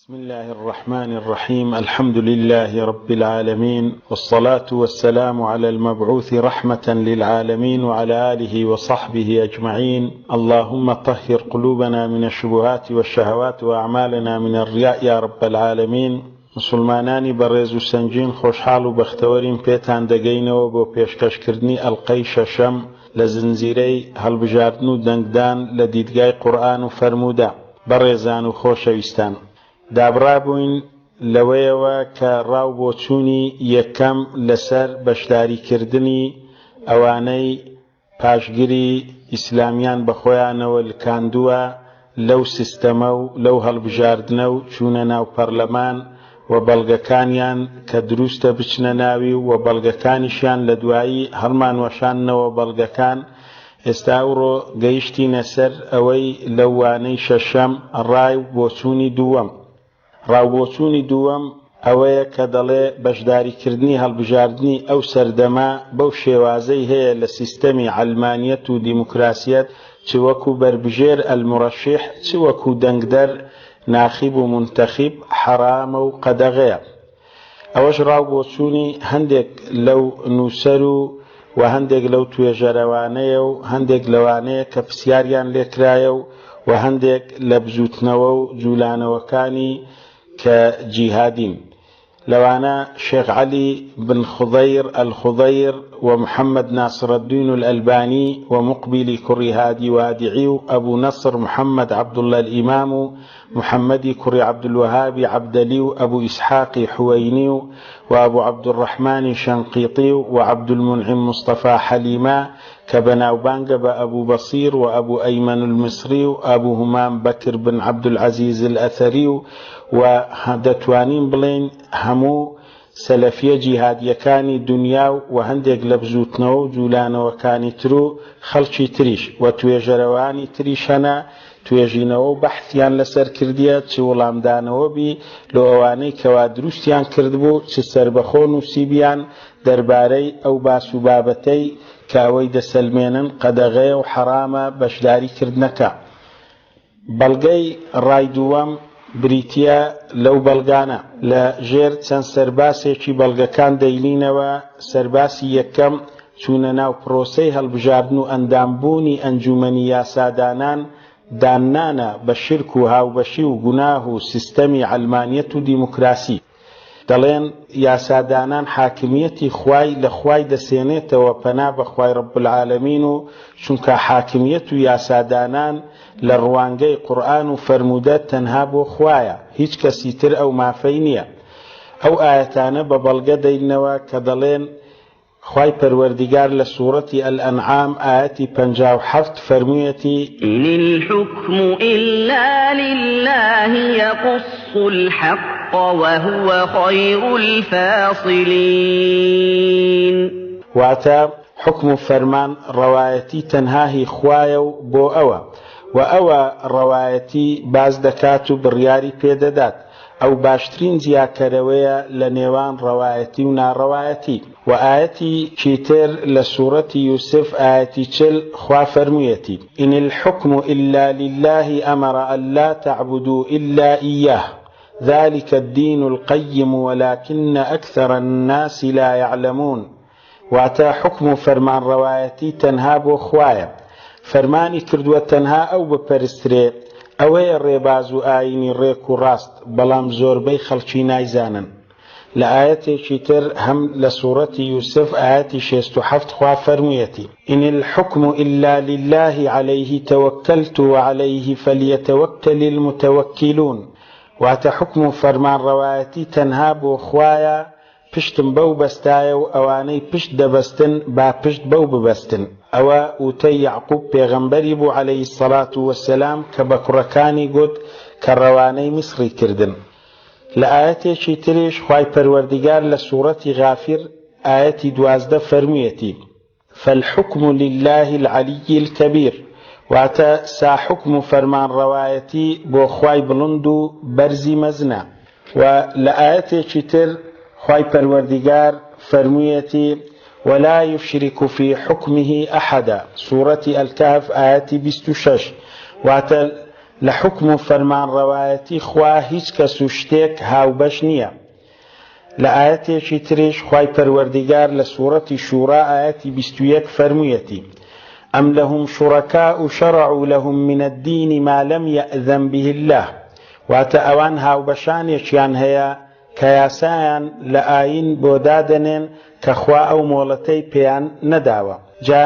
بسم اللە الرحمن الرحیم الحمد للە رب العالمین والصلاة والسلام علی المبعوث رحمة للعالمین وعلی آله وصحبه اجمعین اللهم طهر قلوبنا من الشبهات والشهوات واعمالنا من الریاء یا رب العالمین مسوڵمانانی بەڕێز و سەنگین خۆشحاڵ و بەختەوەرین پێتان دەگەینەوە بۆ پێشکەشکردنی ئەڵقەی شەشەم لە زنجیرەی هەڵبژاردن و دەنگدان لە دیدگای قورئان و فەرموودە. بەڕێزان و خۆشەویستان دابڕابووین لەوەیەوە کە ڕاو بۆچوونی یەکەم لەسەر بەشداریکردنی ئەوانەی پاشگری ئیسلامیان بەخۆیانەوە لکاندووە لەو سیستەمە و لەو هەڵبژاردنە و چوونە ناو پەرلەمان و بەڵگەکانیان کە دروستە بچنە ناوی و بەڵگەکانیشیان لە دوایی هەڵمانوەشاندنەوە بەڵگەکان ئێستا ئەوڕۆ گەیشتینە سەر ئەوەی لەو وانەی شەشەم ڕای و بۆچوونی دووەم. ڕاوبۆچوونی دووەم ئەوەیە کە دەڵێ بەشداریکردنی هەڵبژاردنی ئەو سەردەمە بەو شێوازەی هەیە لە سیستەمی عەلمانیەت و دیموکراسیەت چ وەکو بەربژێر المرشح چ وەکو دەنگدەر ناخب و منتخب حەرامە و قەدەغەیە. ئەوەش ڕاو بۆچوونی هەندێک لەو نووسەر و و هەندێک لەو توێژەرەوانەیە و هەندێک لەوانەیە کە پرسیاریان لێکرایە و و هەندێک لە بزووتنەوە و جوولانەوەکانی کە جیهادین لەوانە شێخ عەلی بن خضیر الخضیر و محەممەد ناسرەدین الئەلبانی و موقبیلی کوڕی هادی وادعی و ئەبو نەسر محەممەد عەبدوڵڵە الئیمام و محەممەدی کوڕی عەبدولوەهابی عەبدەلی و ئەبو ئیسحاقی حوەینی و و ئەبو عەبدولڕەحمانی شەنقیطی و و عەبدولمونعیم مستەفا حەلیمە کە بەناوبانگە بە ئەبو بەسیر و ئەبو ئەیمەن المصری و ئەبو همام بەکر بن عەبدولعەزیز الئەثەری و و دەتوانین بڵێین هەموو سەلەفیە جیهادیەکانی دونیا و هەندێک لە بزوتنەوە و جولانەوەکانی تر و خەڵکی تریش و توێژەرەوانی تریش هەنە توێژینەوە و بەحسیان لەسەر کردیە چ وڵامدانەوە بی لۆ ئەوانەی کەوا دروستیان کردبوو چ سەربەخۆ نوسیبیان دەربارەی ئەو باس و بابەتەی کە ئەوەی دەسەلمێنن قەدەغەیە و حەرامە بەشداری کردنەکە. بەڵگەی ڕای دووەم بریتییە لەو بەڵگانە. لە ژێر چەند سەرباسێکی بەڵگەکان دەیلینەوە، سەرباسی یەکەم، چوونە ناو پرۆسەی هەڵبژاردن و ئەندام بوونی ئەنجوومەنی یاسادانان داننانە بە شیرک و هاوبەشی و گوناه و سیستەمی عەلمانیەت و دیموکراسی. دەڵێن یاسادانان حاکمیەتی خوای لە خوای دەسێنێتەوە پەنا بە خوای رب العالمین و چونکا حاکمیەت و یاسادانان لە ڕوانگەی قورئان و فەرموودە تەنها بۆ خوایە هیچ کەسی تر ئەو مافەی نیە ئەو ئایەتانە بە بەڵگە دەینەوە کە دەڵێن خوای پەروەردیگار لە سوڕەتی الانعام ئایەتی 57 فەرموویەتی. ان الحکم الا للە یقص الحق وهو خیر الفاصلین. واتە، حوکم و فەرمان ڕەوایەتی تەنها هی خوایە و بۆ ئەوە، وە ئەوە ڕەوایەتی باس دەکات و بڕیاری پێ دەدات، ئەو باشترین جیاکەرەوەیە لە نێوان ڕەوایەتی و ناڕەوایەتی. وە ئایەتی کی تر لە سوڕەتی یوسف ئایەتی 40 خوا فەرموویەتی، ان الحکم الا للە امر ان لا تعبدوا الا ایاه ذلک الدین القیم ولکن اکثر الناس لا یعلمون. واتە، حوکم و فەرمانڕەوایەتی تەنها بۆ خوایە، فەرمانی کردووە تەنها ئەو بپەرسترێ، ئەوەیە ڕێباز و ئایینی ڕێک و ڕاست، بەڵام زۆربەی خەڵکی نایزانن. لە ئایەتێکی تر هەم لە سوڕەتی یوسف ئایەتی 67 خوا فەرموویەتی، ان الحکم الا للە علیه توکلت وعلیه فلیتوکل المتوکلون، واتە، حوکم و فەرمانڕەوایەتی تەنها بۆ خوایە، پشتم بەو بەستایە و ئەوانەی پشت دەبەستن با پشت بەو ببەستن. ئەوە وتەی یەعقوب پێغەمبەری بوو علیە الصلوە والسلام کە بە کوڕەکانی گوت کە ڕەوانەی میسڕی کردن. لە ئایەتێکی تریش خوای پەروەردیگار لە سوڕەتی غافر ئایەتی 12 فەرموویەتی، فالحکم للە العلی الکبیر، واتە، سا حوکم و فەرمانڕەوایەتی بۆ خوای بڵند و بەرزی مەزنە. وە لە ئایەتێکی تر خوای پەروەردیگار فەرموویەتی، ولا یشرک فی حکمه احدا، سوڕەتی الکهف ئایەتی 26، واتە، لە حوکم و فەرمانڕەوایەتی خوا هیچ کەس و شتێک هاوبەش نییە. لە ئایەتێکی تریش خوای پەروەردیگار لە سوڕەتی شورا ئایەتی 21 فەرموویەتی، ئەم لهم شرکاء شرعوا لهم من الدین ما لم یأذن به اللە، واتە ئەوان هاوبەشانێکیان هەیە کە یاسایان لە ئایین بۆ دادەنێن کە خوا ئەو مۆڵەتەی پێیان نەداوە. جا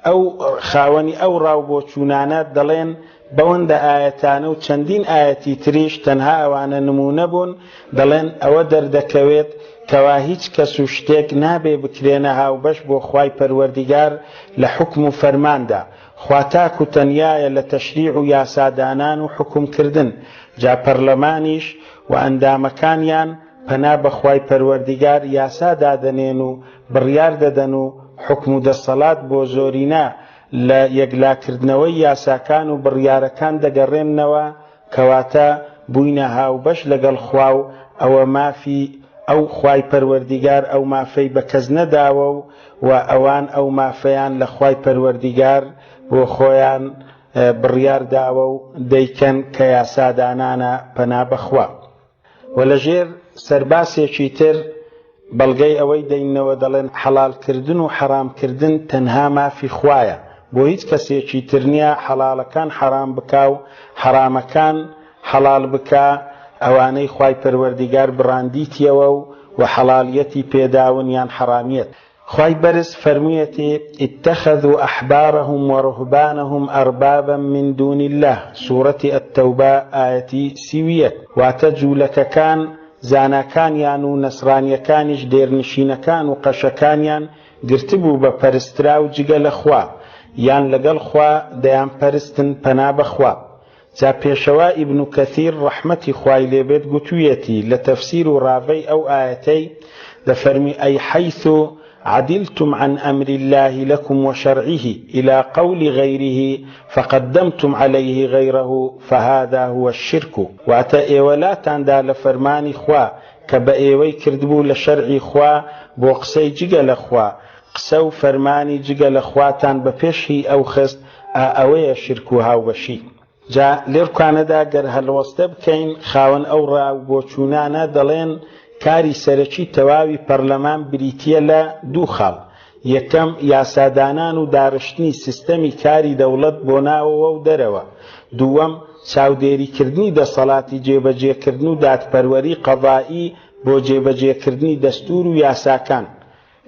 ئەو خاوەنی ئەو ڕا و بۆچوونانە دەڵێن بەوەندە ئایەتانە و چەندین ئایەتی تریش تەنها ئەوانە نموونە بوون، دەڵێن ئەوە دەردەکەوێت کەوا هیچ کەس و شتێک نابێ بکرێنە هاوبەش بۆ خوای پەروەردیگار لە حوکم و فەرماندا، خوا تاک و تەنیایە لە تەشریع و یاسادانان و حوکم کردن، جا پەرلەمانیش و ئەندامەکانیان پەنا بە خوای پەروەردیگار یاسا دادەنێن و بڕیار دەدەن و حوکم و دەسەڵات بۆ زۆرینە لە یەکلاکردنەوەی یاساکان و بڕیارەکان دەگەڕێننەوە، کەواتە بووینە هاوبەش لەگەڵ خوا و ئەوە مافی ئەو خوای پەروەردیگار ئەو مافەی بە کەس نەداوە و و ئەوان ئەو مافەیان لە خوای پەروەردیگار بۆ خۆیان بڕیار داوە و دەیکەن کە یاسادانانە پەنا بە خوا. وە لەژێر سەرباسێکی تر بەڵگەی ئەوەی دەیننەوە دەڵێن حەڵال کردن و حەڕام کردن تەنها مافی خوایە بۆ هیچ کەسێکی تر نیە حەڵاڵەکان حەڕام بکا و حەڕامەکان حەڵاڵ بکا ئەوانەی خوای پەروەردیگار بڕاندیتیەوە و وە حەڵاڵیەتی پێداون یان حەڕامیەت. خوای بەرز فەرموویەتی، اتخذوا احبارهم ورهبانهم اربابا من دون اللە، سورەتی التوبە ئایەتی 31، واتە جوولەکەکان زاناکانیان و نەسرانیەکانیش دێرنشینەکان و قەشەکانیان گرتبوو بە پەرستراو جگە لە خوا یان لەگەڵ خوا دەیانپەرستن پەنا بە خوا. جا پێشەوا ئیبن کەثیر ڕەحمەتی خوای لێ بێت گوتویەتی لە تەفسیر و ڕاڤەی ئەو ئایەتەی دەفەرمی ئەی حیث عدلتم عن امر اللە لکم وشرعه الی قول غیره فقدمتم علیه غیره فهذا هو الشرک واتە ئێوە لاتان دا لە فەرمانی خوا کە بە ئێوەی کردبوو لە شەرعی خوا بۆ قسەی جگە لە خوا قسە و فەرمانی جگە لە خواتان بە پێش هی ئەو خست ئا ئەوەیە شیرک و هاوبەشی. جا لێرکانەدا گەر هەلوەستە بکەین خاوەن ئەو ڕا و بۆچوونانە دەڵێن کاری سەرەکی تەواوی پەرلەمان بریتییە لە دوو خاڵ، یەکەم، یاسادانان و دارشتنی سیستەمی کاری دەوڵەت بۆ ناوەوە و دەرەوە، دووەم، چاودێریکردنی دەسەڵاتی جێبەجێکردن و دادپەروەری قەزائی بۆ جێبەجێکردنی دەستوور و یاساکان.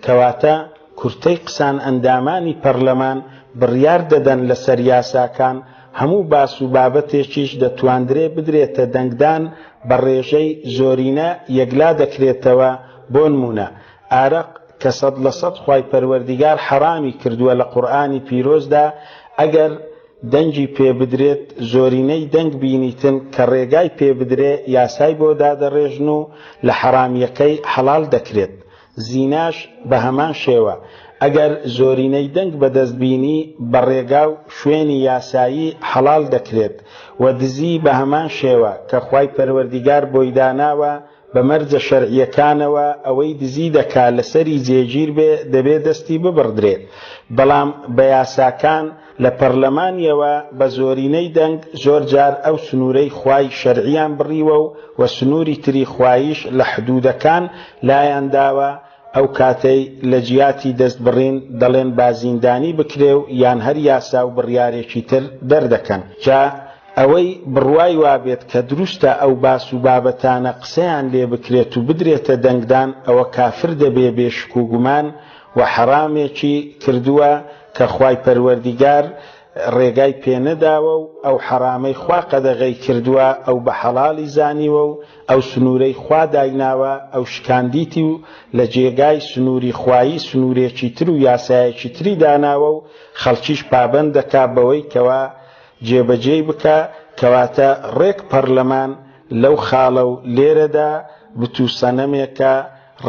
کەواتە کورتەی قسان ئەندامانی پەرلەمان بڕیار دەدەن لەسەر یاساکان، هەموو باس و بابەتێکیش دەتواندرێ بدرێتە دەنگدان بە ڕێژەی زۆرینە یەکلا دەکرێتەوە، بۆنمونە ئارەق کە 100% خوای پەروەردیگار حەڕامی کردووە لە قورئانی پیرۆزدا ئەگەر دەنگی پێ بدرێت زۆرینەی دەنگ بینیتن کە ڕێگای پێ بدرێ یاسای بۆ دادەڕێژن و لە حەڕامیەکەی حەڵال دەکرێت. زیناش بە هەمان شێوە، ئەگەر زۆرینەی دەنگ بەدەست بینی بە ڕێگا و شوێنی یاسایی حەڵاڵ دەکرێت، وە دزی بە هەمان شێوە کە خوای پەروەردیگار بۆی داناوە بە مەرجە شەرعیەکانەوە ئەوەی دزی دەکا لەسەری جێگیر بێ دەبێ دەستی ببڕدرێ بەڵام بە یاساکان لە پەرلەمانیەوە بە زۆرینەی دەنگ زۆر جار ئەو سنوورەی خوای شەرعیان بڕیوە و وە سنووری تری خواییش لە حدوودەکان لایان داوە ئەو کاتەی لە جیاتی دەست بڕین دەڵێن با زیندانی بکرێ و یان هەر یاسا و بڕیارێکی تر دەردەکەن جا ئەوەی بڕوای وابێت کە دروستە ئەو باس و بابەتانە قسەیان لێ بکرێت و بدرێتە دەنگدان ئەوە کافر دەبێ بێ شک و گومان وە حەڕامێکی کردووە کە خوای پەروەردیگار ڕێگای پێ نەداوە و ئەو حەڕامەی خوا قەدەغەی کردووە ئەو بە حەڵاڵی زانیوە و ئەو سنوورەی خوا دایناوە ئەو شکاندیتی و لە جێگای سنووری خوایی سنوورێکی تر و یاسایەکی تری داناوە و خەڵکیش پابەند دەکا بەوەی کەوا جێبەجێی بکا کەواتە ڕێک پەڕلەمان لەو خاڵە و لێرەدا بت و سەنەمێکە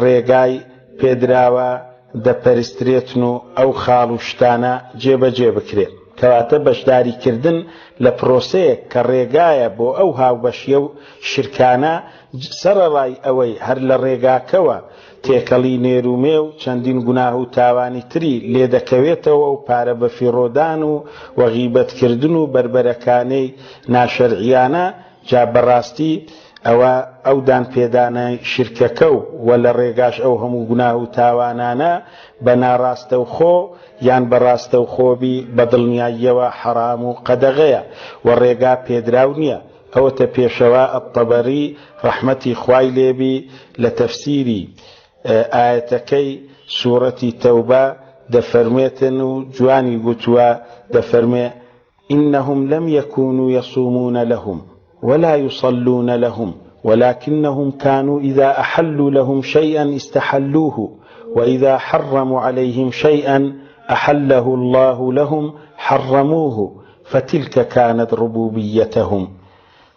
ڕێگای پێدراوە دەپەرسترێتن و ئەو خاڵ و شتانە جێبەجێ بکرێ. کەواتە بەشداریکردن لە پرۆسەیەک کە ڕێگایە بۆ ئەو هاوبەشیە و شرکانە، سەرەڕای ئەوەی هەر لە ڕێگاکەوە تێکەڵی نێر و مێ و چەندین گوناه و تاوانی تری لێدەکەوێتەوە و پارە بەفیڕۆدان و و غیبەتکردن و بەربەرەکانێی ناشەرعیانە، جا بەڕاستی ئەوە ئەو دانپێدانای شیرکەکە و وە لە ڕێگاش ئەو هەموو گوناه و تاوانانە بە ناڕاستەوخۆ یان بە ڕاستەوخۆ بی بە دڵنیاییەوە حەڕام و قەدەغەیە و ڕێگا پێدراو نیە. ئەوەتە پێشەوا الطبری ڕەحمەتی خوای لێ بی لە تەفسیری ئایەتەکەی سورەتی تەوبە دەفەرموێتن و جوانی گوتووە دەفەرموێ، انهم لم یکونوا یصومون لهم ولا یصلون لهم ولکنهم کانوا اذا احلوا لهم شیئا استحلوه واذا حرموا علیهم شیئا احله اللە لهم حرموه فتلک کانت ربوبیتهم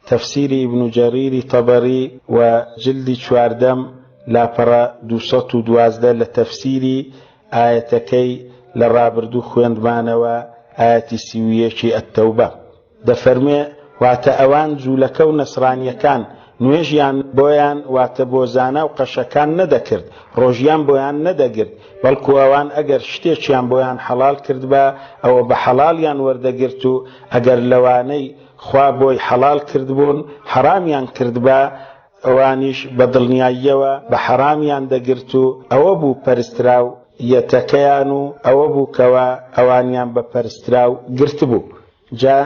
تفسیری ابن جریری طبری و جلدی چواردەم لاپەڕە 212 لە تەفسیری ئایەتەکەی لە ڕابردوو خوێندمانەوە ئایەتی 31 ی التوبە دەفەرموێ، واتە ئەوان جوولەکە و نەسرانیەکان نوێژیان بۆیان واتە بۆ زانا و قەشەکان نەدەکرد، ڕۆژیان بۆیان نەدەگرت، بەڵکو ئەوان ئەگەر شتێکیان بۆیان حەڵاڵ کردبا ئەوە بە حەڵاڵیان وەردەگرت و ئەگەر لەوانەی خوا بۆی حەڵاڵ کردبوون حەڕامیان کردبا ئەوانیش بە دڵنیاییەوە بە حەڕامیان دەگرت و ئەوە بوو پەرستراو یەتەکەیان و ئەوە بوو کەوا ئەوانیان بە پەرستراو گرتبوو. جا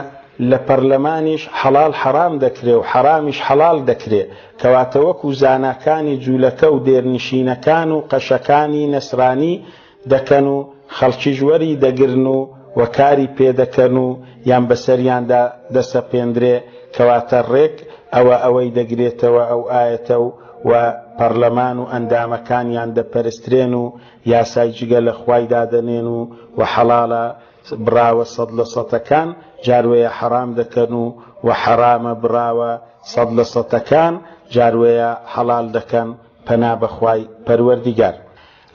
لە پەرلەمانیش حەڵاڵ حەڕام دەکرێ و حەڕامیش حەڵاڵ دەکرێ، کەواتە وەکو زاناکانی جوولەکە و دێرنشینەکان و قەشەکانی نەسرانی دەکەن و خەڵکیش وەری دەگرن و و کاری پێ دەکەن و یان بەسەریاندا دەسەپێندرێ، کەواتە ڕێک ئەوە ئەوەی دەگرێتەوە ئەو ئایەتە و و پەڕلەمان و ئەندامەکانیان دەپەرسترێن و یاسای جگە لە خوای دادەنێن و و حەڵاڵە بڕاوە سەد لە سەتەکان جاروەیە حەڕام دەکەن و و حەڕامە بڕاوە سەد لە سەتەکان جاروەیە حەڵال دەکەن پەنا بەخوای پەروەردیگار.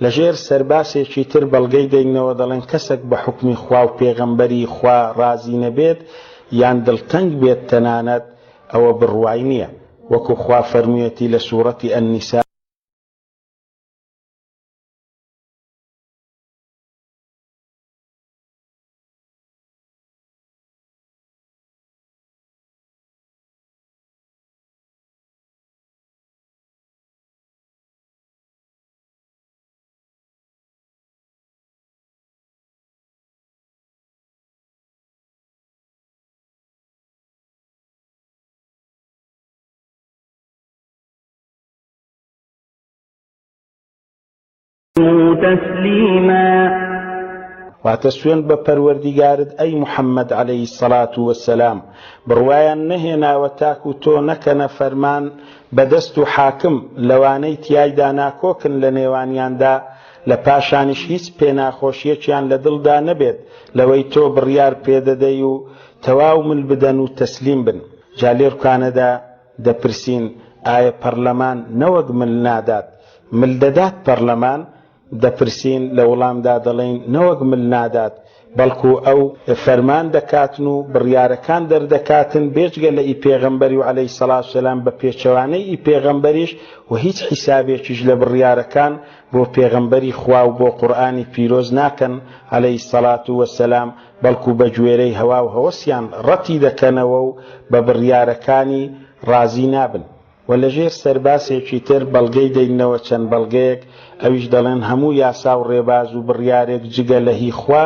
لەژێر سەرباسێکی تر بەڵگەی دەینەوە دەڵێن کەسەک بە حوکمی خوا و پێغەمبەری خوا ڕازی نەبێت یان دڵتەنگ بێت تەنانەت ئەوە بڕوای نیە وەکو خوا فەرموویەتی لە سوڕەتی النساء. تسلیما. واتە سوێند بە پەروەردیگارت ئەی محمد علیە الصلوە والسلام بڕوایان نەهێناوە تاکو تۆ نەکەنە فەرمان بەدەست و حاکم لەوانەی تیایدا ناکۆکن لە نێوانیاندا لە پاشانیش هیچ پێناخۆشیەکیان لە دڵدا نەبێت لەوەی تۆ بڕیار پێدەدەی و تەواو مل بدەن و تەسلیم بن جا لێرکانەدا دەپرسین ئایە پەڕلەمان نەوەک مل نادات مل دەدات پەڕلەمان دەپرسین لە وڵامدا دەڵێین نەوەک مل نادات بەڵکو ئەو فەرمان دەکاتن و بڕیارەکان دەردەکاتن بێجگە لە ئی پێغەمبەری و عەلەیهی سەڵات وسەلام بە پێچەوانەی ئی پێغەمبەریش و هیچ حیسابێکیش لە بڕیارەکان بۆ پێغەمبەری خوا و بۆ قورئانی پیرۆز ناکەن عەلەیهی سەڵات وسەلام بەڵکو بە گوێرەی هەوا و هەوەسیان ڕەتی دەکەنەوە و بە بڕیارەکانی ڕازی نابن. وە لەژێر سەرباسێکی تر بەڵگەی دەیننەوە چەند بەڵگەیەک ئەویش دەڵێن هەموو یاسا و ڕێباز و بڕیارێک جگە لە هی خوا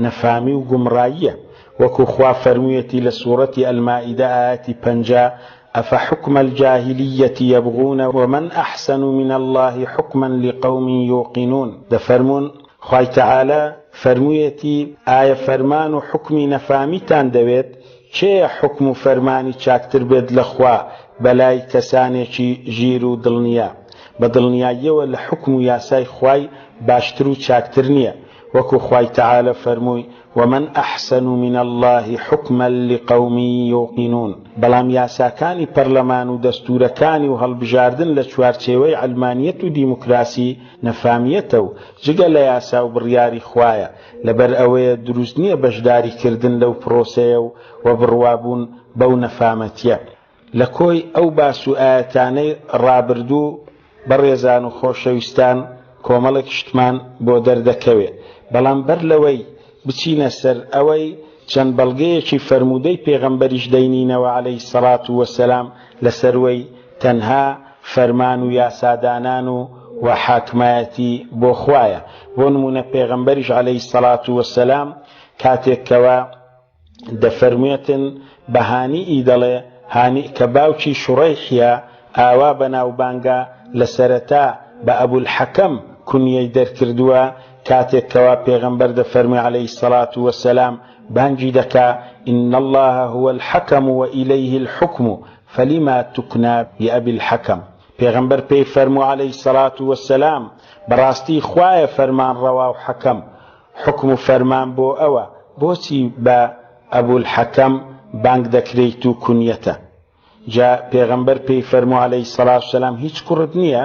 نەفامی و گومڕاییە وەکو خوا فەرموویەتی لە سوڕەتی المائدە ئایەتی 50 افحکم الجاهلیە یبغون ومن احسن من اللە حکما لقوم یوقنون دەفەرموون خوای تەعالا فەرموویەتی ئایە فەرمان و حوکمی نەفامیتان دەوێت کێیە حوکم و فەرمانی چاکتر بێت لە خوا بەلای کەسانێکی ژیر و دڵنیا؟ بە دڵنیاییەوە لە حوکم و یاسای خوای باشتر و چاکتر نییە، وەکو خوای تەعالە فەرمووی، ومن احسن من اللە حکما لقوم یوقنون، بەڵام یاساکانی پەرلەمان و دەستورەکانی و هەڵبژاردن لە چوارچێوەی عەلمانیەت و دیموکراسی نەفامیەتە و جگە لە یاسا و بڕیاری خوایە، لەبەر ئەوەیە دروست نیە بەشداری کردن لەو پرۆسەیە و وە بڕوابوون بەو نەفامەتیە. لە کۆی ئەو باس و ئایەتانەی ڕابردوو بەڕێزان و خۆشەویستان کۆمەڵێک شتمان بۆ دەردەکەوێ، بەڵام بەر لەوەی بچینە سەر ئەوەی چەند بەڵگەیەکی فەرموودەی پێغەمبەریش دەینینەوە علیە الصلوە والسلام لەسەروەی تەنها فەرمان و یاسادانان و و حاکمایەتی بۆ خوایە بۆ نموونە پێغەمبەریش علیە الصلوە والسلام کاتێک کەوا دەفەرموێتن بە هانیئی دەڵێ، هانیء کە باوکی شوڕەیحە ئاوا بەناوبانگە لە سەرەتا بە ئەبولحەکەم کونیەی دەرکردووە، کاتێک کەوا پێغەمبەر دەفەرموێ علیە الصلوە والسلام بانگی دەکا، ان اللە هو الحکم و الیه الحکم فلما تکنی بابی الحکم، پێغەمبەر پێی فەرموو علیە الصلوە والسلام بەڕاستی خوایە فەرمانڕەوا و حەکەم، حوکم و فەرمان بۆ ئەوە، بۆچی بە، ئەبولحەکەم، بانگ دەکرێیت و کونیەتە؟ جا پێغەمبەر پێی فەرموو عەلەیهی سەڵات و سەلام هیچ کوڕت نییە؟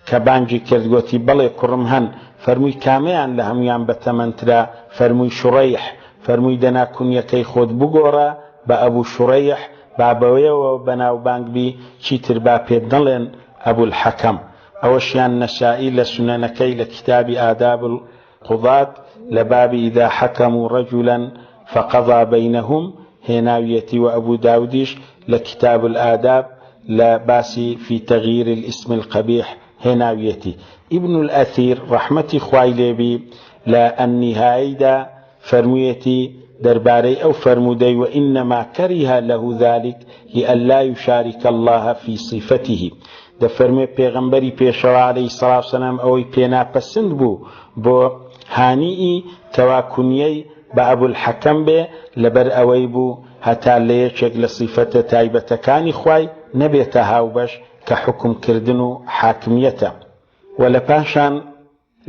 کە بانگی کرد گۆتی بەڵێ کوڕم هەن، فەرمووی کامەیان لە هەموویان بەتەمەنترە؟ فەرمووی شوڕەیح، فەرمووی دەنا کونیەکەی خۆت بگۆڕە بە ئەبو شوڕەیح با بەوەیەوە بەناوبانگ بی چیتر با پێت نەڵێن ئەبولحەکەم. ئەوەشیان نەسائی لە سونەنەکەی لە کیتابی آداب قوضات لە بابی اذا حکموا رجلا فقضی بینهم هێناویەتی وە ئەبو داودیش لە کتاب الآداب لە باسی فی تغییر الاسم القبیح هێناویەتی. ابن الاثیر ڕەحمەتی خوای لێ بی لە النهایەیدا فەرموویەتی دەربارەی ئەو فەرموودەی وانما کره له ذلک لئلا یشارک اللە فی صفته دەفەرموێ پێغەمبەری پێشەوا علیە الصلوە والسلام ئەوەی پێناپەسند بوو بۆ هانیئی کەوا کونیەی بە ئەبوالحەکەم بێ لەبەر ئەوەی بوو هەتا لە یەکێک لە سیفەتە تایبەتەکانی خوای نەبێتە هاوبەش کە حوکم کردن و حاکمیەتە وە لە پاشان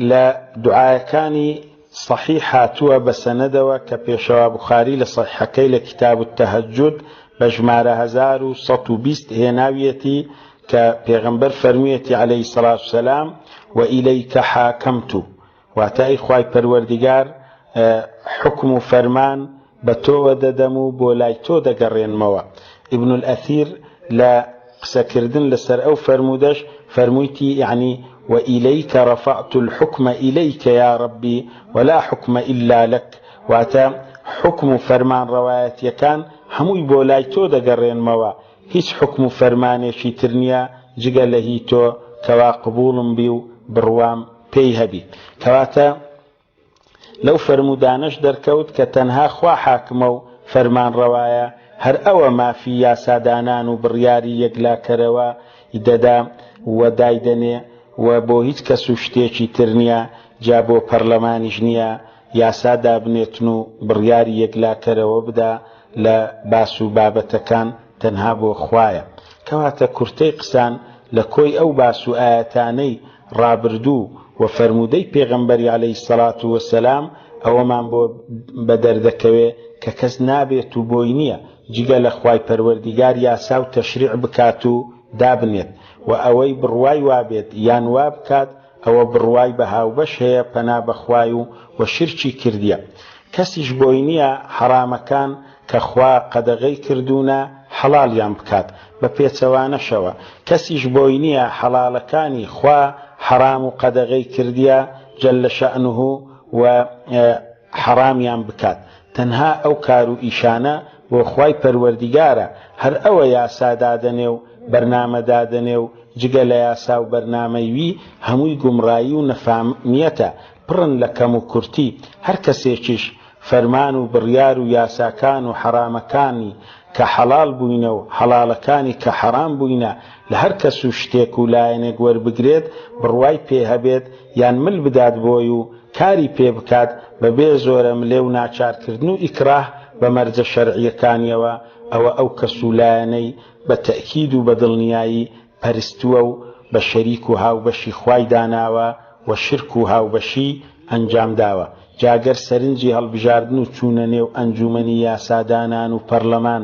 لە دوعایەکانی صحیح هاتووە بە سەنەدەوە کە پێشەوا بوخاری لە صحیحەکەی لە کتاب التهجد بە ژمارە 1120 هێناویەتی کە پێغەمبەر فەرموویەتی علیە الصلوة والسلام وإلیک حاکمت واتە ئەی خوای پەروەردگار حوکم و فەرمان بە تۆوە دەدەم و بۆ لای تۆ دەگەڕێنمەوە. ابن الاثیر لە قسەکردن لەسەر ئەو فەرموودەش فەرموویتی یەعنی وإلیک رفعت الحکم الیک یا ربی ولا حکم الا لک واتە حوکم و فەرمانڕەوایەتیەکان هەمووی بۆ لای تۆ دەگەڕێنمەوە هیچ حوکم و فەرمانێکی تر نیە جگە لە هی تۆ کەوا قبوڵم بی و بڕوام پێی هەبی. کەواتە لەو فەرموودانەش دەرکەوت کە تەنها خوا حاکمە و فەرمانڕەوایە، هەر ئەوە مافی یاسادانان و بڕیاری یەکلاکەرەوە ی دەدا و دایدەنێ و بۆ هیچ کەس و شتێکی تر نیە، جا بۆ پەرلەمانیش نیە یاسا دابنێتن و بڕیاری یەکلاکەرەوە بدا لە باس و بابەتەکان تەنها بۆ خوایە. کەواتە کورتەی قسان لە کۆی ئەو باس و ئایەتانەی ڕابردوو و فەرموودەی پێغەمبەری علیە الصلوە و السلام ئەوەمان بۆ بەدەردەکەوێ کە کەس نابێت و بۆی نیە جگە لە خوای پەروەردیگار یاسا و تەشریع بکات و دابنێت و ئەوەی بڕوای وابێت یان وابکات ئەوە بڕوای بە هاوبەش هەیە پەنا بەخوای و و شرکی کردیە کەسیش بۆی نیە حەڕامەکان کە خوا قەدەغەی کردوونە حەڵاڵیان بکات بە پێچەوانەشەوە کەسیش بۆی نیە حەڵاڵەکانی خوا حەڕام و قەدەغەی کردیە جل شأنه و حەڕامیان بکات تەنها ئەو کار و ئیشانە بۆ خوای پەروەردیگارە هەر ئەوە یاسا دادەنێ و بەرنامە دادەنێ و جگە لە یاسا و بەرنامەی وی هەمووی گومڕایی و نەفامیەتە پڕن لە کەم و کورتی هەر کەسێکیش فەرمان و بڕیار و یاساکان و حەڕامەکانی کە حەڵاڵ بووینە و حەڵاڵەکانی کە حەڕام بووینە لە هەر کەس و شتێک و لایەنێک وەربگرێت بڕوای پێ هەبێت یان مل بدات بۆی و کاری پێ بکات بە بێ زۆرەملێ و ناچارکردن و ئیکراه بە مەرجە شەرعیەکانیەوە ئەوە ئەو کەس و لایەنەی بە تەئکید و بە دڵنیایی پەرستووە و بە شەریک و هاوبەشی خوای داناوە و شرک و هاوبەشی ئەنجام داوە. جا گەر سەرنجی هەڵبژاردن و چوونە نێو ئەنجوومەنی یاسادانان و پەڕلەمان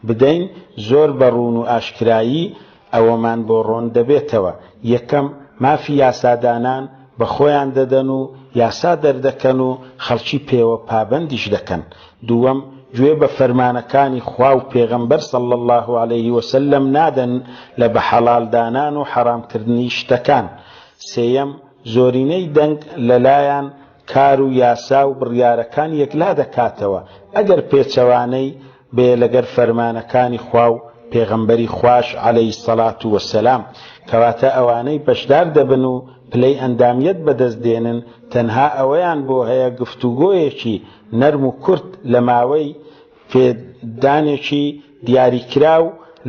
بدەین زۆر بە ڕوون و ئاشکرایی ئەوەمان بۆ ڕۆن دەبێتەوە. یەکەم، مافی یاسادانان بە خۆیان دەدەن و یاسا دەردەکەن و خەڵکی پێوە پابەندیش دەکەن. دووەم، گوێ بە فەرمانەکانی خوا و پێغەمبەر صلی اللە علیه وسلم نادەن لە بە حەڵال دانان و حەڕام کردنی شتەکان. سێیەم، زۆرینەی دەنگ لەلایان کار و یاسا و بڕیارەکان یەکلا دەکاتەوە ئەگەر پێچەوانەی بێ لەگەر فەرمانەکانی خوا و پێغەمبەری خواش علیە الصلوە والسلام. کەواتە ئەوانەی بەشدار دەبن و پلەی ئەندامیەت بەدەست دێنن تەنها ئەوەیان بۆ هەیە گفتوگۆیەکی نەرم و کورت لە ماوەی پێدانێکی دیاریکراو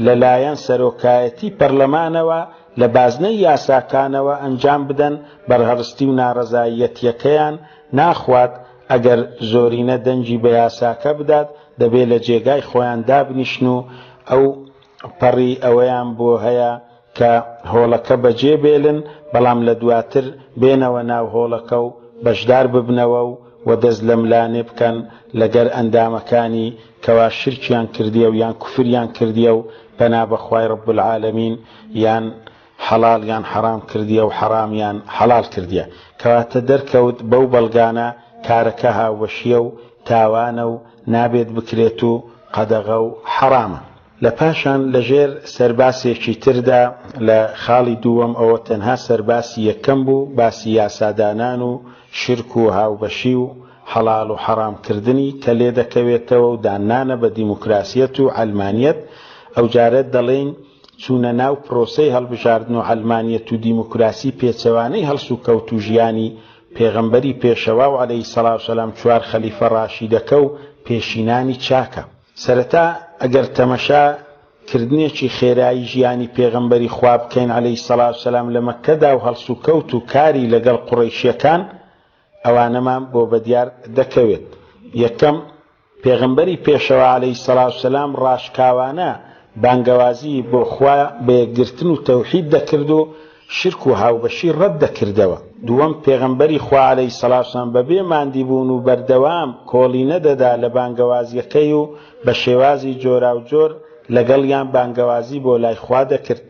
لە لایەن سەرۆکایەتی پەرلەمانەوە لە بازنەی یاساکانەوە ئەنجام بدەن بەرهەڵستی و ناڕەزاییەتیەکەیان ناخوات ئەگەر زۆرینە دەنگی بە یاساکە بدات دەبێ لە جێگای خۆیان دابنیشن و ئەو پەڕی ئەوەیان بۆ هەیە کە هۆڵەکە بەجێ بێلن بەڵام لە دواتر بێنەوە ناو هۆڵەکە و بەشدار ببنەوە و و دەست لەملانێ بکەن لەگەر ئەندامەکانی کەوا شرکیان کردیە و یان کوفریان کردیە و پەنا بەخوای رب العالمین یان حەڵاڵیان حەڕام کردیە و حەڕامیان حەڵاڵ کردیە کەواتە دەرکەوت بەو بەڵگانە کارەکە هاوبەشیە و تاوانە و نابێت بکرێت و قەدەغە و حەڕامە. لە پاشان لە ژێر سەرباسێکی تردا لە خاڵی دووەم ئەوە تەنها سەرباسی یەکەم بوو باسی یاسادانان و شرک و هاوبەشی و حەڵاڵ و حەڕام کردنی کە لێدەکەوێتەوە و داننانە بە دیموکراسیەت و عەلمانیەت ئەوجارە دەڵێین چوونە ناو پرۆسەی هەڵبژاردن و عەلمانیەت و دیموکراسی پێچەوانەی هەڵسوکەوت و ژیانی پێغەمبەری پێشەوا و عەلەیهی سەڵاو سەلام چوار خەلیفە ڕاشیدەکە و پێشینانی چاکە. سەرەتا ئەگەر تەمەشا کردنێکی خێرایی ژیانی پێغەمبەری خوا بکەین عەلەیهی سەڵاو سەلام لە مەککەدا و هەڵسوکەوت و کاری لەگەڵ قوڕەیشیەکان ئەوانەمان بۆ بەدیار دەکەوێت. یەکەم، پێغەمبەری پێشەوا عەلەیهی سەڵاو سەلام ڕاشکاوانە بانگەوازی بۆ خوا بە یەکگرتن و تەوحید دەکرد و شرک و هاوبەشی ڕەت دەکردەوە. دووەم، پێغەمبەری خوا عەلەیهی سەڵاو سەلام بەبێ ماندیبوون و بەردەوام کۆڵی نەدەدا لە بانگەوازیەکەی و بە شێوازی جۆراوجۆر لەگەڵیان بانگەوازی بۆ لای خوا دەکرد.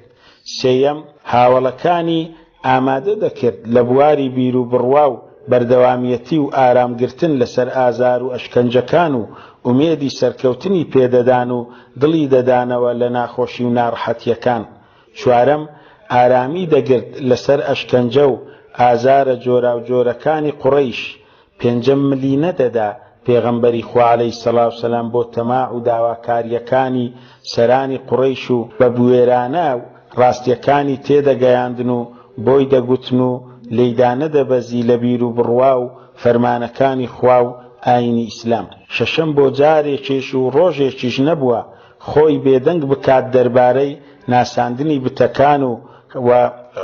سێیەم، هاوەڵەکانی ئامادە دەکرد لە بواری بیروبڕوا و بەردەوامیەتی و ئارامگرتن لەسەر ئازار و ئەشکەنجەکان و ئومێدی سەرکەوتنی پێدەدان و دڵی دەدانەوە لە ناخۆشی و ناڕەحەتیەکان. چوارەم، ئارامی دەگرت لەسەر ئەشکەنجە و ئازارە جۆراوجۆرەکانی قوڕەیش. پێنجەم، ملی نەدەدا پێغەمبەری خوا عەلەیهی سەڵاو سەلام بۆ تەماع و داواکارییەکانی سەرانی قوڕەیش و بە بوێرانە ڕاستییەکانی تێدەگەیاندن و بۆی دەگوتن و لێی دانەدەبەزی لە بیروبڕوا و فەرمانەکانی خوا و ئایینی ئیسلام. شەشەم، بۆ جارێکیش و ڕۆژێکیش نەبووە خۆی بێدەنگ بکات دەربارەی ناساندنی بتەکان و و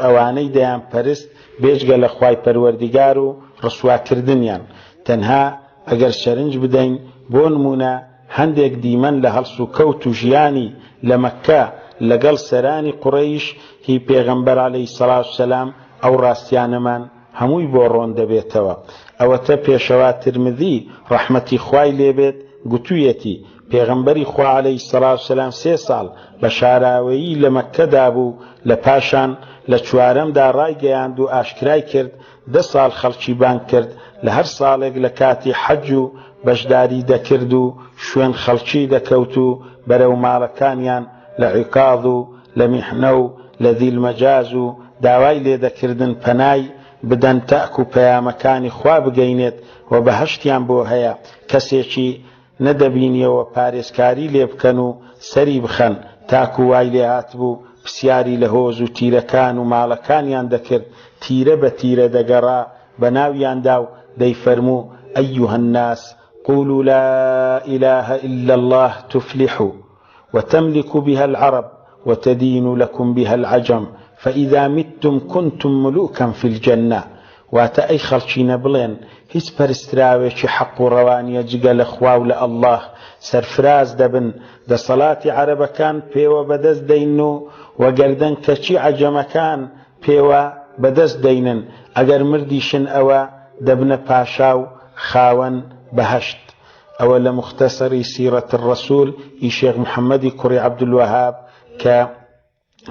ئەوانەی دەیانپەرست بێجگە لە خوای پەروەردیگار و ڕسواکردنیان تەنها ئەگەر سەرنج بدەین بۆ نموونە هەندێک دیمەن لە هەڵسوکەوت و ژیانی لە مەککە لەگەڵ سەرانی قوڕەیش هی پێغەمبەر عەلەیهی سەڵات و سەلام ئەو ڕاستیانەمان هەمووی بۆ ڕۆن دەبێتەوە. ئەوەتە پێشەوا ترمذی ڕەحمەتی خوای لێ بێت گوتویەتی، پێغەمبەری خوا عەلەیهی سەڵات و سەلام سێ ساڵ بە شاراوەیی لە مەککەدا بوو، لە پاشان لە چوارەمدا ڕایگەیاند و ئاشکرای کرد، دە ساڵ خەڵکی بانگ کرد، لە هەر ساڵێک لە کاتی حەج و بەشداری دەکرد و شوێن خەڵکی دەکەوت و بەرەو ماڵەکانیان لە عوکاظ و لە میحنە و لە ذی المجاز و داوای لێ دەکردن پەنای بدەن تاکو پەیامەکانی خوا بگەینێت و بەهەشتیان بۆ هەیە کەسێکی نەدەبینیەوە پارێزکاری لێ بکەن و سەری بخەن تاکو وای لێ هاتبوو پسیاری لە هۆز و تیرەکان و ماڵەکانیان دەکرد تیرە بە تیرە دەگەڕا بە ناویاندا و دەیفەرموو ایها الناس قولوا لا اله الا اللە تفلحوا وتملك بها العرب وتدین لکم بها العجم فاذا متم کنتم ملوکا فی الجنە واتە، ئەی خەڵکینە بڵێن هیچ پەرستراوێکی حەق و ڕەوا نیە جگە لە خوا و لە اللە سەرفراز دەبن دەسەڵاتی عەرەبەکان پێوە بەدەست دەینن و وە گەردەن کەچی عەجەمەکان پێوە بەدەست دەینن ئەگەر مردیشن ئەوە دەبنە پاشا و. خاوەن بەهەشت. ئەوە لە موختەسەری سیرەت الرسول ی شێخ محەمەدی کوڕی عەبدولوەهاب کە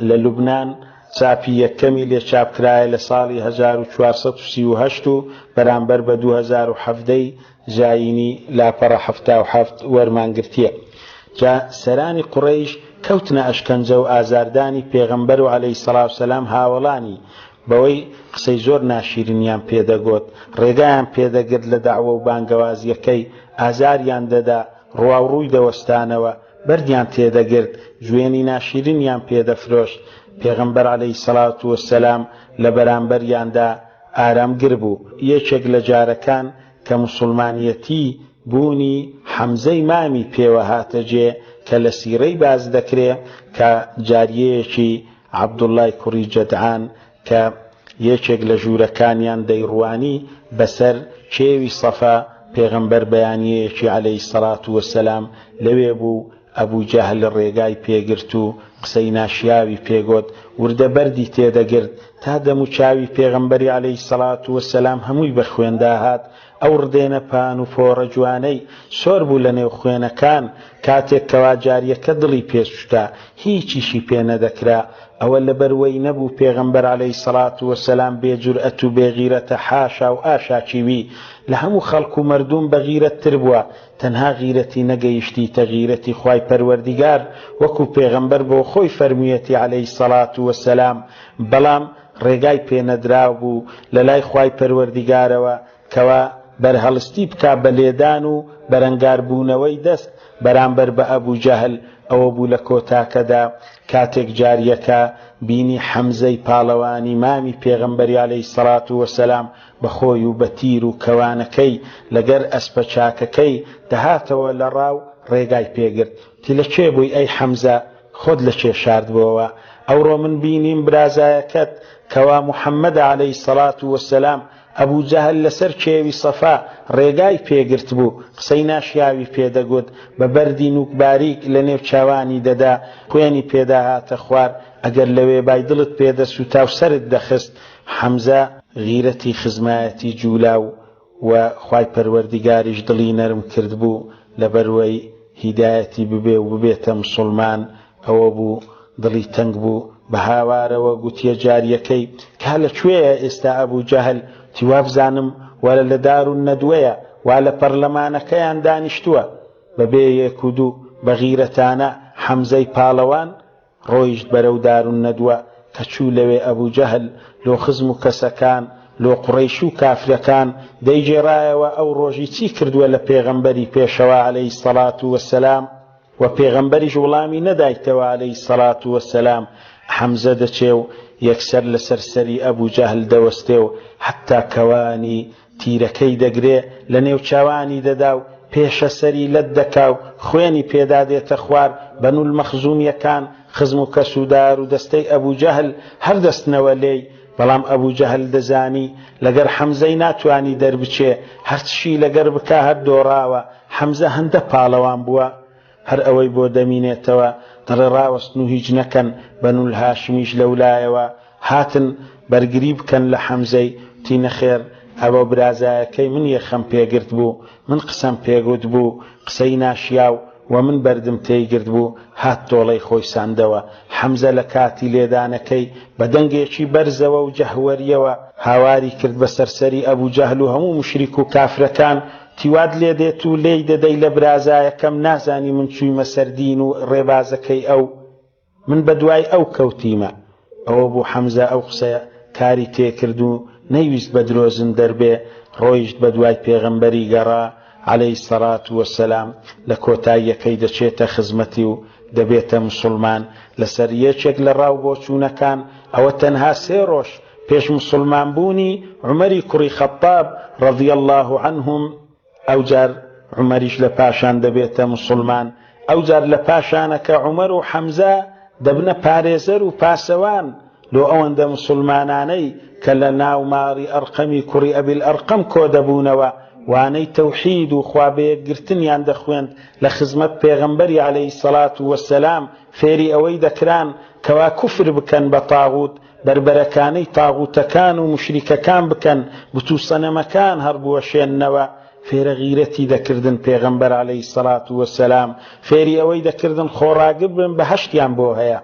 لە لوبنان چاپی یەکەمی لێ چاپکرایە لە ساڵی 1438 و بەرامبەر بە 2017 ی زایینی لاپەڕە 77 وەرمان گرتیە. جا سەرانی قوڕەیش کەوتنە ئەشکەنجە و ئازاردانی پێغەمبەر و عەلەیهی سەڵاو سەلام هاوەڵانی بەوەی قسەی زۆر ناشیرنیان پێ دەگۆت، ڕێگایان پێ دەگرت لە دەعوە و بانگەوازیەکەی، ئازاریان دەدا، ڕواوڕووی دەوەستانەوە، بەردیان تێدەگرت، جوێنی ناشیرنیان پێ دەفرۆشت، پێغەمبەر عەلەیهی سەڵات وسەلام لە بەرامبەریاندا ئارامگر بوو، یەکێک لە جارەکان کە موسوڵمانیەتی بوونی حەمزەی مامی پێوە هاتە جێ کە لە سیرەی باس دەکرێ کە جاریەیەکی عەبدوڵای کوڕی جەدعان کە یەکێک لە ژوورەکانیان دەیڕوانی بەسەر کێوی سەفا، پێغەمبەر بەیانیەیەکی عەلەیهی سەڵات وەسەلام لەوێ بوو، ئەبوو جەهل ڕێگای پێگرت و قسەی ناشیاوی پێگۆت، وردە بەردی تێدەگرت تا دەموچاوی پێغەمبەری عەلەیهی سەڵات وەسەلام هەمووی بە خوێندا هات، ئەو ڕدێنە پان و پۆڕە جوانەی سۆر بوو لە نێو خوێنەکان، کاتێک کەوا جاریەکە دڵی پێ سوتا هیچیشی پێ نەدەکرا، ئەوە لەبەر وەی نەبوو پێغەمبەر عەلەیهی سەڵات وەسەلام بێ جورئەت و بێ غیرەتە حاشا و ئاشاکی وی لە هەموو خەڵک و مەردوم بە غیرەت تر بووە تەنها غیرەتی نەگەیشتیتە غیرەتی خوای پەروەردیگار وەکو پێغەمبەر بۆ خۆی فەرموویەتی عەلەیهی سەڵات وەسەلام بەڵام ڕێگای پێ نەدراو بوو لەلای خوای پەروەردیگارەوە کەوا بەرهەڵستی بکا بە لێدان و بەرەنگار بوونەوەی دەست بەرامبەر بە ئەبو جەهل، ئەوە بوو لە کۆتاکەدا کاتێک جاریەکە بینی حەمزەی پاڵەوانی مامی پێغەمبەری عەلەیهی سەڵات وەسەلام بە خۆی و بە تیر و کەوانەکەی لەگەر ئەسپە چاکەکەی دەهاتەوە لە ڕاو ڕێگای پێگرت وتی لە کێ بووی ئەی حەمزە خۆت لە کێ شاردبۆوە؟ ئەوڕۆ من بینیم برازایەکەت کەوا محمدە علیە الصلوە والسلام ئەبو جەهل لەسەر کێوی سەفا ڕێگای پێ گرتبوو قسەی ناشیاوی پێ دەگوت بە بەردی نوک باریک لە نێو چاوانی دەدا خوێنی پێدا هاتە خوار ئەگەر لەوێ بای دڵت پێ دەسوتا و سەرت دەخست حەمزە غیرەتی خزمایەتی جولا و وە خوای پەروەردیگاریش دڵی نەرم کردبوو لەبەروەی هیدایەتی ببێ و ببێتە مسوڵمان ئەوەبوو دڵی تەنگ بوو بە هاوارەوە گوتیە جاریەکەی کا لە کوێیە ئێستا ئەبو جەهل وتی وابزانم وا لە دار الندوەیە وا لە پەرلەمانەکەیان دانیشتووە بەبێ یەک و دوو بە غیرەتانە حەمزەی پاڵەوان ڕۆیشت بەرەو دارالندوە، کە چوو لەوێ ئەبو جەهل لۆ خزم و کەسەکان، لۆ قوڕەیش و کافرەکان دەیگێڕایەوە ئەو ڕۆژی چی کردووە لە پێغەمبەری پێشەوا علیە الصلوە و السلام و پێغەمبەریش وڵامی نەدایتەوە علیە الصلوە و السلام حەمزە دەچێ و یەکسەر لەسەر سەری ئەبو جەهل دەوەستێ و حەتا کەوانی تیرەکەی دەگرێ لە نێوچاوانی دەدا و پێشە سەری لەت دەکا و خوێنی پێدا دێتە خوار، بەنولمەخزومیەکان، خزم و کەس و دار و دەستەی ئەبو جەهل هەر دەستنەوە لێی، بەڵام ئەبو جەهل دەزانی لەگەر حەمزەی ناتوانی دەربچێ، هەرچشی لەگەر بکا هەر دۆڕاوە، حەمزە هەندە پاڵەوان بووە. هەر ئەوەی بۆ دەمینێتەوە، دەڵێ ڕاوەستن و هیچ نەکەن، بەنولهاشمیش لەولایەوە هاتن بەرگری بکەن لە حەمزەی، وتی نەخێر ئەوە برازایەکەی من یەخەم پێگرت بوو، من قسەم پێگوت بوو، قسەی ناشیاو، وە من بەردم تێیگرت بوو، هات تۆڵەی خۆی سەندەوە. حەمزە لە کاتی لێدانەکەی بە دەنگێکی بەرزەوە و جەهوەریەوە هاواری کرد بەسەر سەری ئەبو جەهل و هەموو موشریک و کافرەکان، وتی وات لێدێت و لێی دەدەی لە برازایەکەم نازانی من چوویمە سەر دین و ڕێبازەکەی ئەو، من بەدوای ئەو کەوتیمە. ئەوە بوو حەمزە ئەو قسەیە کاری تێکرد و نەیویست بە درۆزن دەربێ، ڕۆیشت بەدوای پێغەمبەری گەڕا علیە الصلوە والسلام، لە کۆتاییەکەی دەچێتە خزمەتی و دەبێتە موسوڵمان، لەسەر یەکێک لە ڕاو بۆچوونەکان ئەوە تەنها سێ ڕۆژ پێش موسوڵمان بوونی عومەری کوڕی خەتاب رضی اللە عنهم، ئەوجار عومەریش لە پاشان دەبێتە موسوڵمان، ئەوجار لە پاشانە کە عومەر و حەمزە دەبنە پارێزەر و پاسەوان لۆ ئەوەندە موسوڵمانانەی کە لە ناو ماڵی ئەرقەمی کوڕی ئەبی الئەرقەم کۆدەبوونەوە وانەی تەوحید و خوا بەیەکگرتنیان دەخوێند لە خزمەت پێغەمبەری عەلەیهی سەڵات وەسەلام فێری ئەوەی دەکران کەوا کوفر بکەن بە تاغوت بەربەرەکانەی تاغوتەکان و موشریکەکان بکەن، بت و سەنەمەکان هەڵبوەشێننەوە، فێرە غیرەتی دەکردن پێغەمبەر عەلەیهی سەڵات وەسەلام فێری ئەوەی دەکردن خۆڕاگر بن بەهەشتیان بۆ هەیە.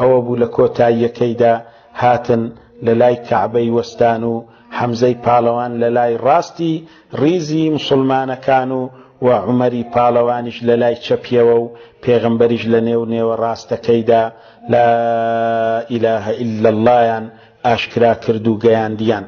ئەوە بوو لە کۆتاییەکەیدا هاتن لە لای کەعبەی وەستان و حەمزەی پاڵەوان لە لای ڕاستی ڕیزی موسوڵمانەکان و و عومەری پاڵەوانیش لە لای چەپیەوە و پێغەمبەریش لە نێو نێوە ڕاستەکەیدا لا الە الا اللە یان ئاشکرا کرد و گەیاندیان.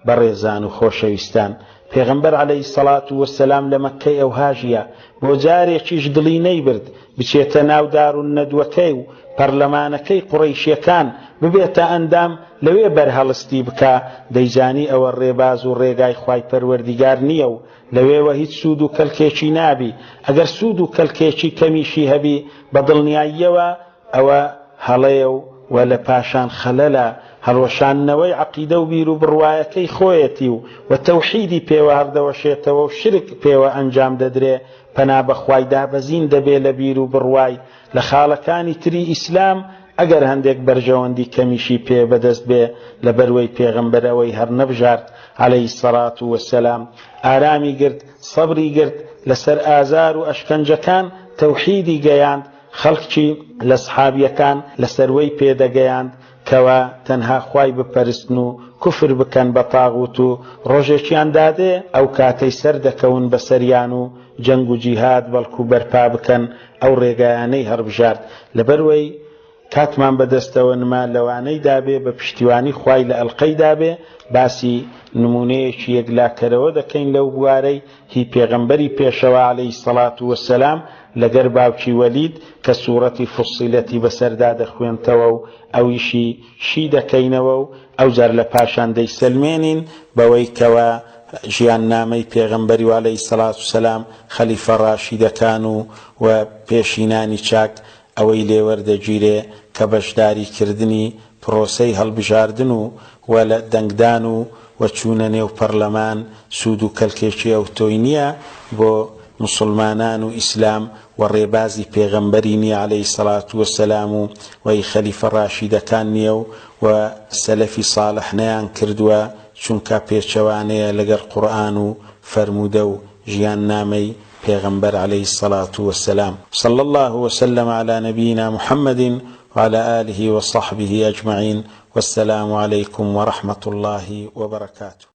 بەڕێزان و خۆشەویستان، پێغەمبەر عەلەیهی سەڵات و وەسەلام لە مەککەی ئەوها ژیا، بۆ جارێکیش دڵی نەیبرد بچێتە ناو دارولنەدوەکەی و پەرلەمانەکەی قوڕەیشیەکان ببێتە ئەندام لەوێ بەرهەڵستی بکا، دەیزانی ئەوە ڕێباز و ڕێگای خوای پەروەردیگار نییە و لەوێوە هیچ سوود و کەلکێکی نابی، ئەگەر سوود و کەلکێکی کەمیشی هەبی بە دڵنیاییەوە ئەوە هەڵەیە و و لە پاشان خەلەلە، هەڵوەشاندنەوەی عەقیدە و بیر و بڕوایەکەی خۆیەتی و و تەوحیدی پێوە هەڵدەوەشێتەوە و شرک پێوە ئەنجام دەدرێ، پەنا بە خوای دابەزین دەبێ لە بیر و بڕوای لە خاڵەکانی تری ئیسلام ئەگەر هەندێک بەرژەوەندی کەمیشی پێ بەدەست بێ لەبەروەی پێغەمبەر ئەوەی هەرنەبژارد علیە الصلوە والسلام ئارامی گرت سەبری گرت لەسەر ئازار و ئەشکەنجەکان تەوحیدی گەیاند خەڵکی لە سحابیەکان لەسەروەی پێدەگەیاند کەوا تەنها خوای بپەرستن و کوفر بکەن بە تاغوت و ڕۆژێکیان دادێ ئەو کاتەی سەردەکەون بەسەریان و جەنگ و جیهاد بەڵکو بەرپا بکەن ئەو ڕێگایانەی هەڕبژارد لەبەروەی کاتمان بەدەستەوە نما لەوانەی دابێ بە پشتیوانی خوای لە ئەلقەی دابێ باسی نمونەیەکی یەکلاکەرەوە دەکەین لەو بوارەی هی پێغەمبەری پێشەوا علیە الصلوە والسلام لەگەر باوکی وەلید کە سوڕەتی فصلتی بەسەردا دەخوێنتەوە و ئەویشی شی دەکەینەوە و ئەوجار لە پاشان دەیسەلمێنین بەوەی کەوا ژیاننامەی پێغەمبەری علیە الصلوە والسلام خەلیفە ڕاشیدەکان و و پێشینانی چاک ئەوەی لێوەردەگیرێ کە بەشداری کردنی پڕۆسەی هەڵبژاردن و و لە دەنگدان و و چوونە نێو پەڕلەمان سوود و کەلکێکی ئەوتۆی نییە بۆ موسوڵمانان و ئیسلام و ڕێبازی پێغەمبەری نییە علیە سەڵات و سەلام و و ی خەلیفە ڕاشیدەکان نییە و و سەلەفی ساڵح نەیان کردووە چونکا پێچەوانەیە لەگەڵ قورئان و فەرموودە و ژیاننامەی پێغەمبەر علیە الصلوە والسلام. صلی اللە وسلم علی نبینا محمد وعلی آله وصحبه اجمعین والسلام علیکم ورحمە اللە وبرکاته.